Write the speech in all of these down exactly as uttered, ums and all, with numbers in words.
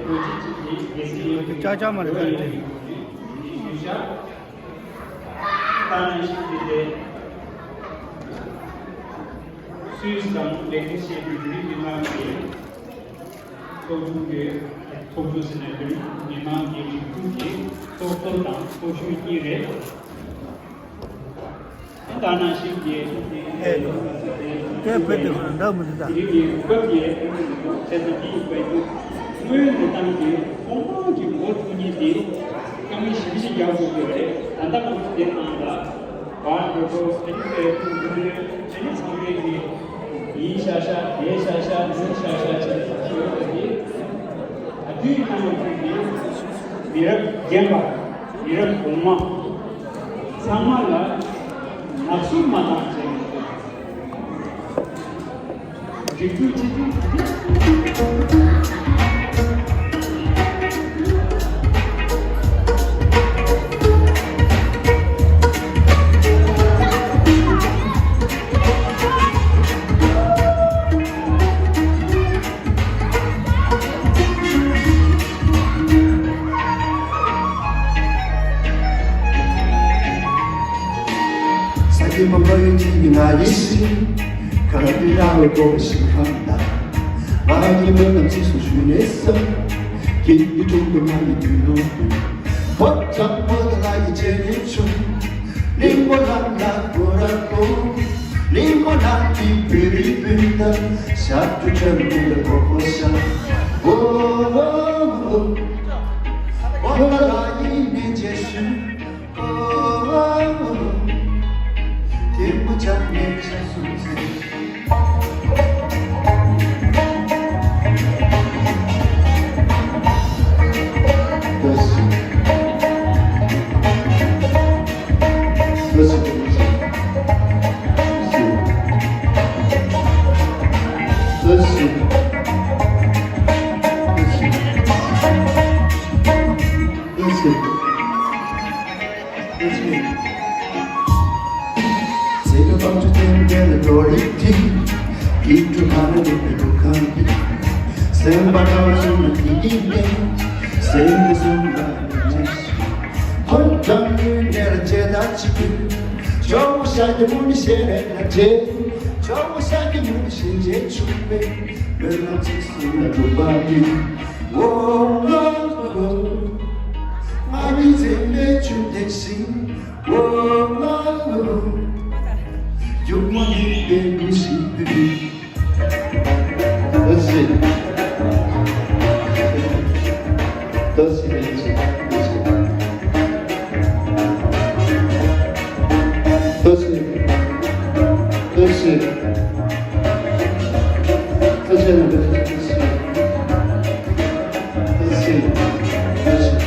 ལོ་རྒྱུས་ཀྱི་དེ་རྒྱལ་སྲིད་ཡོད་པའི་ཅག་ཅག་མ་རེད་པ། ཡུལ་ཤ། ད་ནང་བཞིན་དེ་ལས་སུད་སི་དང་ལེགས་སྐྱེས་བྱས་པའི་བོད་རིགས་མི་མང་གི་ཚོགས་ཆུང་གི་ཚོགས་ཆུང་ཟེར་ནས་བོད་མི་མང་གི་སྒྲིག་འཛུགས་ཀྱི་ཚོགས་གཙོ་དང་ཚོགས་གཞོན་གཉིས་རེད། ད་ནང་བཞིན་གྱི་ཨེ། སྐད་དཔེ་དེ་ཁོ་ན་འདྲ་མི་འདུག་ད། དེ་རིང་གི་སྐབས་ཀྱི་བྱས་ཙང་དེ་ཡིན་པ་ཡིན་དུས་སྔོན་ནས་བཏང་གི་ཐོག་མར་གྱི་འགོ་ཚུགས་མཁན་དེ་དཀའ་ངལ་ཞེ་པོ་ཅིག་རྒྱག་དགོས་ཀྱི་རེད། ད་ལྟ་ང་ཚོ་དེ་ནང་ལ་བར་འགྲོ་འགྲོ་ཨ་ནི་དཔེ་ཐུག་འགྲོ་འགྲོ་ཨ་ནི་ཚང་མས་ཀྱི་ཡིན་ཤག་ཤག་དེ་ཤག་ཤག་འདི་ཤག་ཤག་བྱས་ནས་ཡོད་པ་དེ་ད་དུས་ནང་ལ་ཐུག་གི་མི་རབས་རྒན་པ་མི་རབས་གོང་མ་ཚང་མ་ལ་ནག་བསུབ་མ་བཏང་བྱས་ནས་སྒྲིག་འཛུགས་བྱེད་ཀྱི། ས་ཀྱི་མ་མ་ཡོད་ཅིག་ང་ཡི་ཤི། ཁ་ར་པི་ར་བའི་གོ་ཤི་ཁམ་ད། ང་ཡི་མོ་ནམ་ཅི་སུ་ཞུ་ནས་སམ། ཀྱི་ཡི་ཀྲུང་གི་ང་ཡི་དུས་ལོ་དུས། བོད་ལྗང་མོ་ད་ལ་ཡི་ཅེ་ནི་ཆུ། ལིང་མོ་ལ་ལ་གོ་ར་གོ། ལིང་མོ་ལ་ཏི་པི་རི་པི་ད། ཤ་ཏུ་ཁྲེམ་མི་ལ་གོ་གོ་ཤ། ཨོ་ཨོ་ཨོ། ཨོ་ལ་ལ་ཡི་ནི་ཅེ་ཤུ། ཨོ་ཨོ་ཨོ། ཐེ་མུ་ཅང་ནི་ཤ་སུ་ཚེ། That's it. That's it. That's it. That's it. That's it. That's it. That's it. That's it.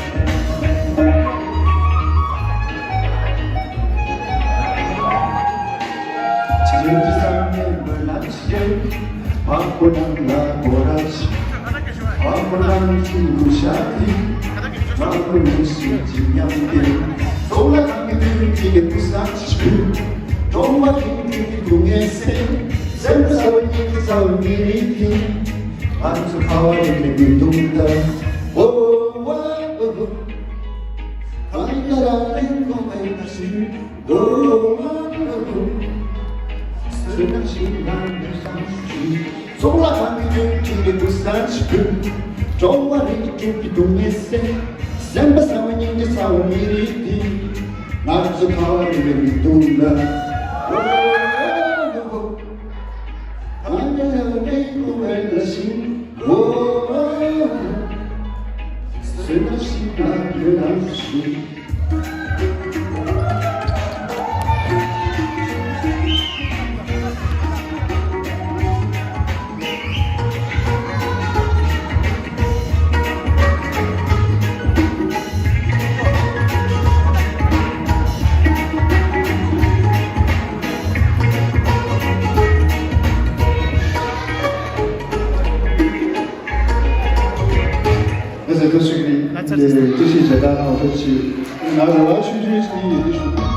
ཚོགས་ལ་གང་གི་དོན་གྱི་རེ་བུ་སར་ཞིག་གུ། གྲོང་བ་རིགས་དྲུག་གི་སྡུག་བསྔལ་སེལ། སེམས་པ་བཟང་བ་སྙིང་རྗེ་ཚ་བོ་མི་རིགས་འདི། ང་ཚོ་ཁ་བ་རི་བའི་མི་འདུག་ལ། གང་ཡང་མེད་ཁུ་བའི་ལ་ཞིང་། བསོད་ནམས་ཤིག་ན་ཡོད་ལ་ཞིག་ང་ཚོ་བཀྲ་ཤིས་བདེ་ལེགས། ང་ཚོ་བཀྲ་ཤིས་བདེ་ལེགས། ང་ཚོ་བཀྲ་ཤིས་བདེ་ལེགས། ང་ཚོ་བཀྲ་ཤིས་བདེ་ལེགས།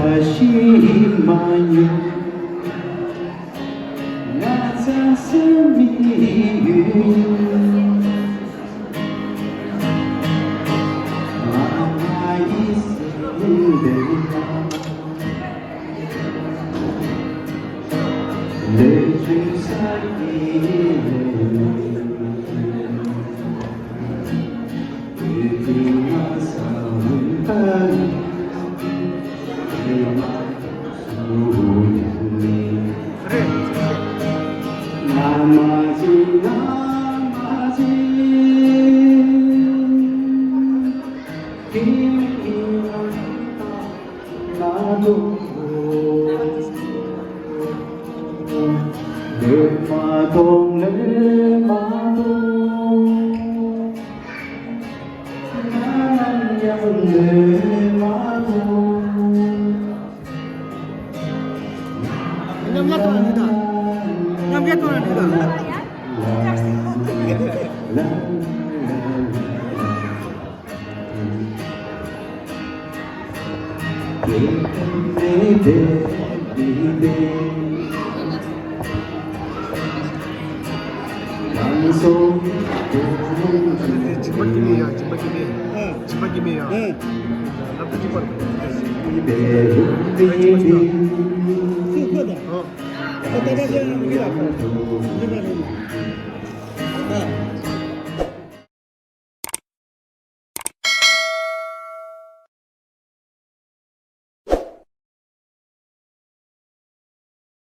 ཤི་མ་མྱོང་། ང་ཚ་ས་མི་ཡུལ། མ་མ་ཡི་སེམས་འདི་ལ། ལས་ཀྱི་ས་ཡི་ལས།